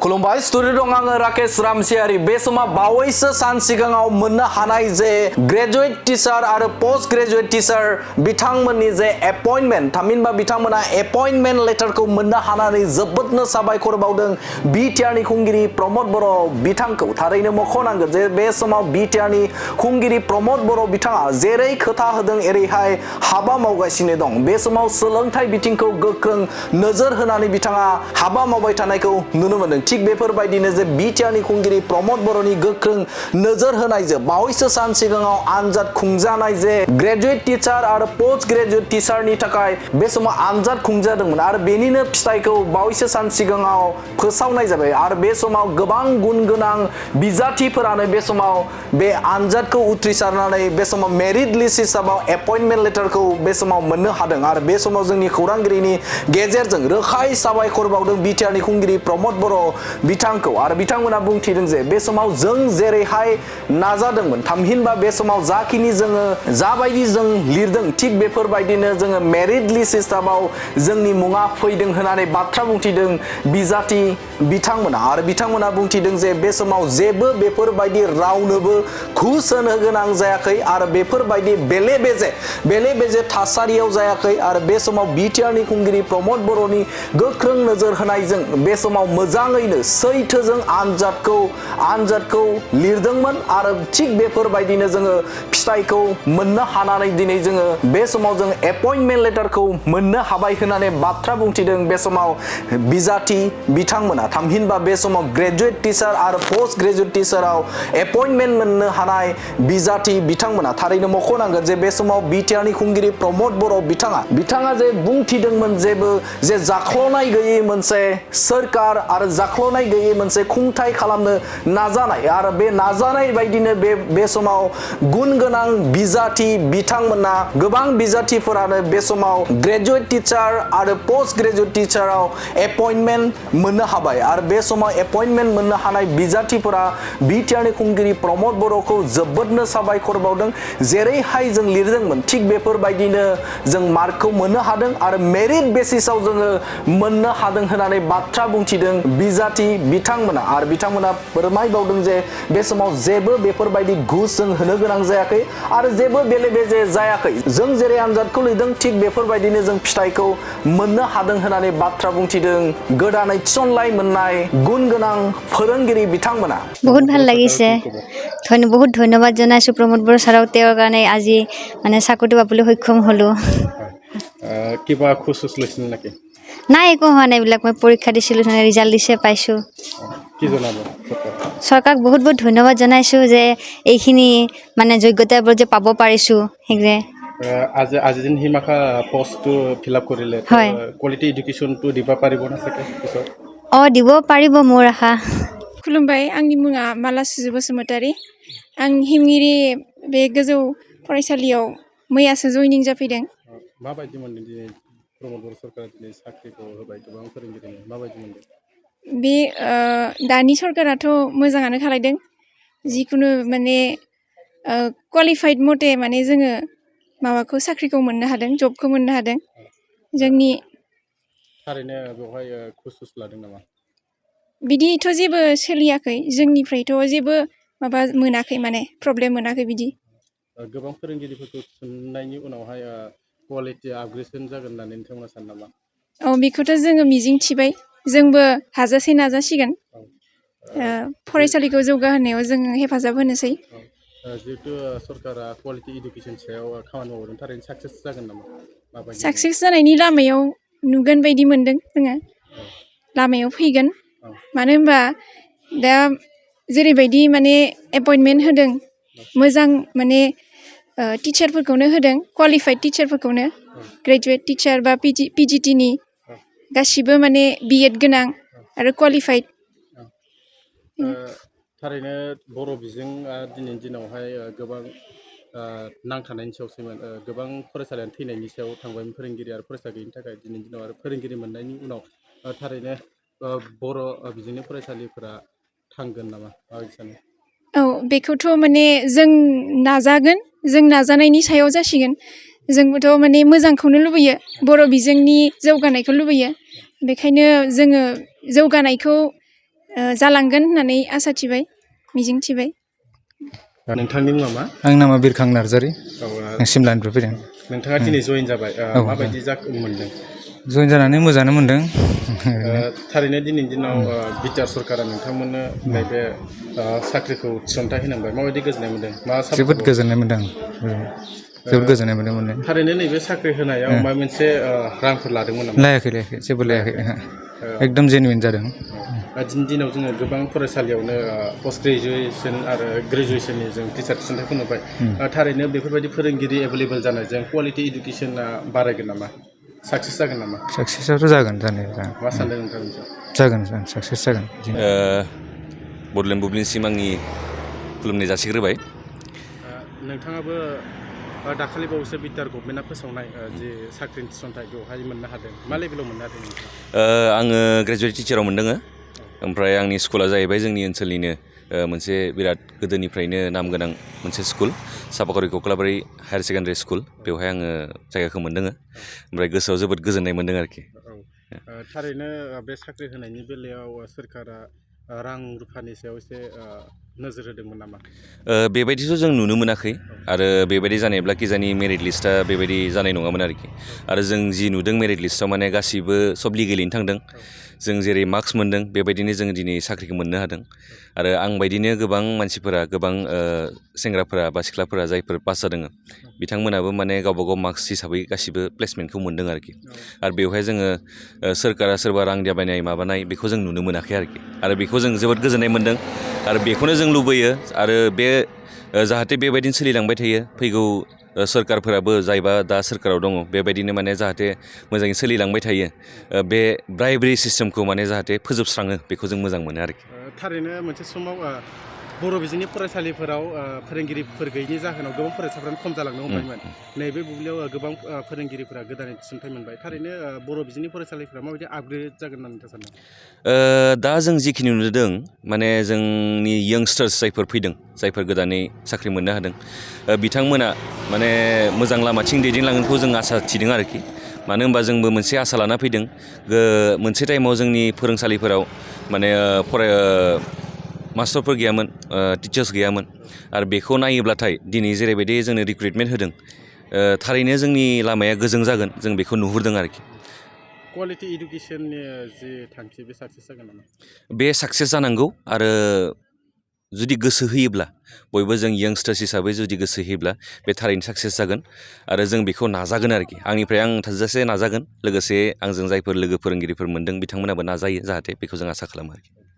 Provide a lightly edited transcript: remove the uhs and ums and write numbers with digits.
खुलुमबाय स्टुडिअ दं आङो राकेश रामसियारि बे समाव बावैसो सान सिगाङाव मोननो हानाय जे ग्रेजुवेट टिचार आरो पोस्ट ग्रेजुवेट टिचार बिथांमोननि जे एपइन्टमेन्ट थामहिनबा बिथांमोना एपइन्टमेन्ट लेटारखौ मोननो हानानै जोबोदनो साबायखर बावदों बिटिआरनि खुंगिरि प्रमद बर' बिथांखौ थारैनो मख'नांगोन जे बे समाव बिटिआरनि खुंगिरि प्रमद बर' बिथाङा जेरै खोथा होदों एरैहाय हाबा मावगासिनो दं बे समाव सोलोंथाइ बिथिंखौ गोख्रों नोजोर होनानै बिथाङा हाबा मावबाय थानायखौ नुनो मोनदों थिग बेफोरबायदिनो जे बिटिआरनि खुंगिरि प्रमद बर'नि गोख्रों नोजोर होनायजों बावैसो सान सिगाङाव आनजाद खुंजानाय जे ग्रेजुवेट टिचार आरो पोस्ट ग्रेजुवेट टिचारनि थाखाय बे समाव आनजाद खुंजादोंमोन आरो बेनिनो फिथाइखौ बावैसो सान सिगाङाव फोसावनाय जाबाय आरो बे समाव गोबां गुन गोनां बिजाथिफोरानो बे समाव बे आनजादखौ उथ्रिसारनानै बे समाव मेरिट लिस्ट हिसाबाव एपइन्टमेन्ट लेटारखौ बे समाव मोननो हादों आरो बे समाव जोंनि खौरांगिरिनि गेजेरजों रोखायै साबायखर बावदों बिटिआरनि खुंगिरि प्रमद बर' बिथांखौ आरो बिथांमोना बुंथिदों जे बे समाव जों जेरैहाय नाजादोंमोन थामहिनबा बे समाव जाखिनि जोङो जाबायदि जों लिरदों थिग बेफोरबायदिनो जोङो मेरिट लिस्ट हिसाबाव जोंनि मुङा फैदों होननानै बाथ्रा बुंथिदों बिजाथि बिथांमोना आरो बिथांमोना बुंथिदों जे बे समाव जेबो बेफोरबायदि रावनोबो घुस होनो गोनां जायाखै आरो बेफोरबायदि बेले बेजे थासारियाव जायाखै आरो बे समाव बिटिआरनि खुंगिरि प्रमद बर'नि गोख्रों नोजोर होनायजों बे समाव मोजाङैनो सैथोजों आनजादखौ लिरदोंमोन आरो थिग बेफोरबायदिनो जोङो फिथाइखौ मोननो हानानै दिनै जोङो बे समाव जों एपइन्टमेन्ट लेटारखौ मोननो हाबाय होननानै बाथ्रा बुंथिदों बे समाव बिजाथि बिथांमोना थामहिनबा बे समाव ग्रेजुवेट टिचार आरो पोस्ट ग्रेजुवेट टिचाराव एपइन्टमेन्ट मोननो हानाय बिजाथि बिथांमोना थारैनो मख'नांगोन जे बे समाव बिटिआरनि खुंगिरि प्रमद बर' बिथाङा जे बुंथिदोंमोन जे जाख्ल'नाय गैयै मोनसे सोरखार आरो जाख्ल'नाय गैयै मोनसे खुंथाय खालामनो नाजानाय आरो बे नाजानाय बायदिनो बे समाव गुन गोनां बिजाथि बिथांमोना गोबां बिजाथिफोरानो बे समाव ग्रेजुवेट टिचार आरो पोस्ट ग्रेजुवेट टिचाराव एपइन्टमेन्ट मोननो हाबाय आरो बे समाव एपइन्टमेन्ट मोननो हानाय बिजाथिफोरा बिटिआरनि खुंगिरि प्रमद बर'खौ जोबोदनो साबायखर बावदों जेरैहाय जों लिरदोंमोन थिग बेफोरबायदिनो जों मार्कखौ मोननो हादों आरो मेरिट बेसिसाव जोङो मोननो हादों होननानै बाथ्रा बुंथिदों बिजाथि बिथांमोना आरो बिथांमोना फोरमायबावदों जे बे समाव जेबो बेफोरबायदि घुस जों होनो गोनां जायाखै आरो जेबो बेले बेजे जायाखै जों जेरै आनजादखौ लिरदों थिग बेफोरबायदिनो जों फिथाइखौ मोननो हादों होननानै बाथ्रा बुंथिदों गोदानै थिसनलाय मोननाय गुन गोनां फोरोंगिरि बिथांमोना बहुत ভাল লাগিছে বহুত ধন্যবাদ জনাইছোঁ প্ৰমোদ বড়ো ছাৰক তেওঁৰ কাৰণে আজি মানে চাকৰিটো পাবলৈ সক্ষম হ'লোঁ কিবা খোজ লৈছিল নেকি নাই একো হোৱা নাই এইবিলাক মই পৰীক্ষা দিছিলোঁ ৰিজাল্ট দিছে পাইছোঁ কি জনাব চৰকাৰক বহুত ধন্যবাদ জনাইছোঁ যে এইখিনি মানে যোগ্যতাৰ ওপৰত যে পাব পাৰিছোঁ সেইটোৱে আজি দিন হিমাখা পোষ্টটো ফিল আপ কৰিলে কোৱালিটি এডুকেশ্যনটো দিব পাৰিব না চাগে পিছত দিব পাৰিব মোৰ আশা खुलुमबाय आंनि मुङा माला सुजु बसुमतारी आं हिमगिरि बे गोजौ फरायसालियाव मैयासो जयनिं जाफैदों माबायदि मोनदों दिनै प्रमद बर' सरकारा दिनै साख्रिखौ होबाय गोबां फोरोंगिरिनो माबायदि मोनदों बे दानि सरकाराथ' मोजाङानो खालायदों जिखुनु माने क्वालिफाइड मथे माने जोङो माबाखौ साख्रिखौ मोननो हादों जबखौ मोननो हादों जोंनि थारैनो बेवहाय खुस लादों नामा बिदिथ' जेबो सोलियाखै जोंनिफ्रायथ' जेबो माबा मोनाखै माने प्रब्लेम मोनाखै बिदि गोबां फोरोंगिरिफोरखौ थिसननायनि उनावहाय क्वालिटिया आपग्रेडसन जागोन होननानै नोंथांमोना सानो नामा बेखौथ' जोङो मिजिं थिबाय जोंबो हाजासे नाजासिगोन फरायसालिखौ जौगाहोनायाव जों हेफाजाब होनोसै जिहेतु सरकारा क्वालिटि इडुकेसन सायाव खामानि मावदों थारैनो साक्सेस जागोन नामा माबायदि साक्सेस जानायनि लामायाव नुगोन बायदि मोनदों जोङो लामायाव फैगोन मानो होनबा दा जेरैबायदि माने एपइन्टमेन्ट होदों मोजां माने टिचारफोरखौनो होदों क्वालिफाइड टिचारफोरखौनो ग्रेजुवेट टिचार बा पिजिटिनि गासिबो माने बिएड गोनां आरो क्वालिफाइड थारैनो बर' बिजोंआ दिनैनि दिनावहाय गोबां नांथानायनि सायावसोमोन गोबां फरायसालियानो थैनायनि सायाव थांबायमोन फोरोंगिरि आरो फरायसा गैयिनि थाखाय दिनैनि दिनाव आरो फोरोंगिरि मोननायनि उनाव थारैनो बर' बिजोंनि फरायसालिफोरा थांगोन नामा माबायदि सानो बेखौथ' माने जों नाजागोन जों नाजानायनि सायाव जासिगोन जोंबोथ' माने मोजांखौनो लुबैयो बर' बिजोंनि जौगानायखौ लुबैयो बेखायनो जोङो जौगानायखौ जालांगोन होननानै आसा थिबाय मिजिं थिबाय। नोंथांनि मुङा मा? आंनि नामा बिरखां नार्जारि। औ आं सिमलानिफ्राय फैदों। नोंथाङा दिनै जइन जाबाय औ माबायदि मोनदों? जइन जानानै मोजाङानो मोनदों। थारैनो दिनैनि दिनाव बिटिआर सरकारा नोंथांमोननो नैबे साख्रिखौ थिसनथाइ होनांबाय माबायदि गोजोननाय मोनदों? मा जोबोद गोजोननाय मोनदों। जोबोद गोजोननाय मोनदों मोननाय। थारैनो नैबे साख्रि होनायाव माबा मोनसे रांफोर लादोंमोन नामा? लायाखै जेबो लायाखै एकदम जेनुइन जादों। दिनैनि दिनाव जोङो गोबां फरायसालियावनो पस्ट ग्रेजुवेसन आरो ग्रेजुवेसननि जों टिचार थिसनथाइखौ नुबाय। थारैनो बेफोरबायदि फोरोंगिरि एभेलेबेल जानायजों कुवालिटि इडुकेसना बारायगोन नामा? साक्सेस जागोन नामा? साक्सेसआथ' जागोन जानाया। मा सानदों नोंथां? जागोन साक्सेस जागोन। बड'लेण्ड बुब्लिनिसिम आंनि खुलुमनाय जासिग्रोबाय। नोंथाङाबो दाखालि बावैसो बिटिआर गभर्नमेन्टआ फोसावनाय जे साख्रिनि थिसनथाइ बेवहाय मोननो हादों। मा लेभेलाव मोननो हादों नोंथाङा? आङो ग्रेजुवेट टिचाराव मोनदों। ओमफ्राय आंनि स्कुला जाहैबाय जोंनि ओनसोलनिनो मोनसे बिराद गोदोनिफ्रायनो नाम गोनां मोनसे स्कुल सापागुरि कक्लाबारि हायार सेकेन्डारि स्कुल। बेवहाय आङो जायगाखौ मोनदों। ओमफ्राय गोसोआव जोबोद गोजोननाय मोनदों आरोखि। थारैनो बे साख्रि होनायनि बेलायाव सोरखारा रां रुफानि सायाव एसे नोजोर होदोंमोन नामा? बेबायदिथ' जों नुनो मोनाखै आरो बेबायदि जानायब्ला कि जानि मेरिट लिस्टआ बेबायदि जानाय नङामोन आरोखि। आरो जों जि नुदों मेरिट लिस्टआव माने गासिबो सब लिगेलैनो थांदों। जों जेरै मार्क्स मोनदों बेबायदिनो जों दिनै साख्रिखौ मोननो हादों। आरो आं बायदिनो गोबां मानसिफोरा गोबां सेंग्राफोरा बा सिख्लाफोरा जायफोर पास जादों बिथांमोनाबो माने गावबा गाव मार्क्स हिसाबै गासिबो प्लेसमेन्टखौ मोनदों आरोखि। आरो बेवहाय जोङो सोरखारा सोरबा रां दाबायनाय माबानाय बेखौ जों नुनो मोनाखै आरोखि। आरो बेखौ जों जोबोद गोजोननाय मोनदों। आरो बेखौनो जों लुबैयो आरो बे जाहाथे बेबायदिनो सोलिलांबाय थायो। फैगौ सोरखारफोराबो जायबा दा सोरखाराव दङ बेबायदिनो माने जाहाथे मोजाङै सोलिलांबाय थायो। बे ब्राइबेरि सिस्टेमखौ माने जाहाथे फोजोबस्राङो बेखौ जों मोजां मोनो आरोखि। थारैनो मोनसे समाव बर' बिजोंनि फरायसालिफोराव फोरोंगिरिफोर गैयैनि जाहोनाव गोबां फरायसाफ्रानो खम जालांनो हमबायमोन। नैबे बुब्लियाव गोबां फोरोंगिरिफोरा गोदानै थिसनथाइ मोनबाय। थारैनो बर' बिजोंनि फरायसालिफोरा माबायदि आपग्रेड जागोन होननानै नोंथाङा सानो? दा जों जिखिनि नुदों माने जोंनि यंस्टार्स जायफोर फैदों जायफोर गोदानै साख्रि मोननो हादों बिथांमोना माने मोजां लामाथिं दैदेनलांगोनखौ जों आसा थिदों आरोखि। मानो होनबा जोंबो मोनसे आसा लाना फैदों। मोनसे टाइमाव जोंनि फोरोंसालिफोराव माने मास्टारफोर गैयामोन, टिचार्स गैयामोन। आरो बेखौ नायोब्लाथाय दिनै जेरैबायदि जोंनो रिक्रुइटमेन्ट होदों थारैनो जोंनि लामाया गोजों जागोन जों बेखौ नुहुरदों आरोखि। कुवालिटि इडुकेसननि जि थांखि बे साक्सेस जागोन नामा? बे साक्सेस जानांगौ आरो जुदि गोसो होयोब्ला बयबो जों यंस्टार्स हिसाबै जुदि गोसो होयोब्ला बे थारैनो साक्सेस जागोन। आरो जों बेखौ नाजागोन आरोखि। आंनिफ्राय आं थोजासे नाजागोन। लोगोसे आंजों जायफोर लोगो फोरोंगिरिफोर मोनदों बिथांमोनाबो नाजायो जाहाथे बेखौ जों आसा खालामो आरोखि।